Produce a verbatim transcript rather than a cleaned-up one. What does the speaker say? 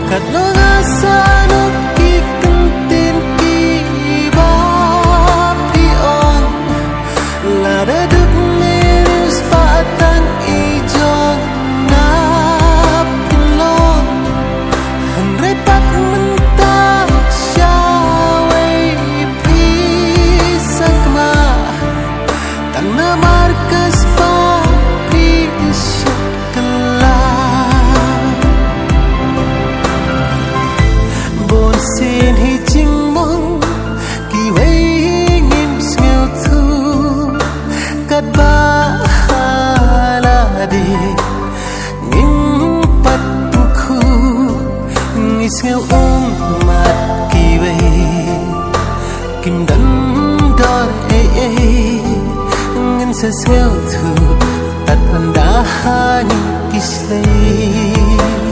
Katno nga sah noh ki kyntien kiba phi ong. Lada duk mynta spah tang i jong nga phin long. Hynrei pat mynta shawei phi sngewkmen. Tang namar ka spah phi shah kylla. Bunsien hi jingmong kiwei hi ngim sngewthuh. Katba ha lade ngim pat pynkhuh. Ngi sngew ummat kiwei kim don dor ei ei. Ngin sa sngewthuh tad hynda ha ngi ki shlei.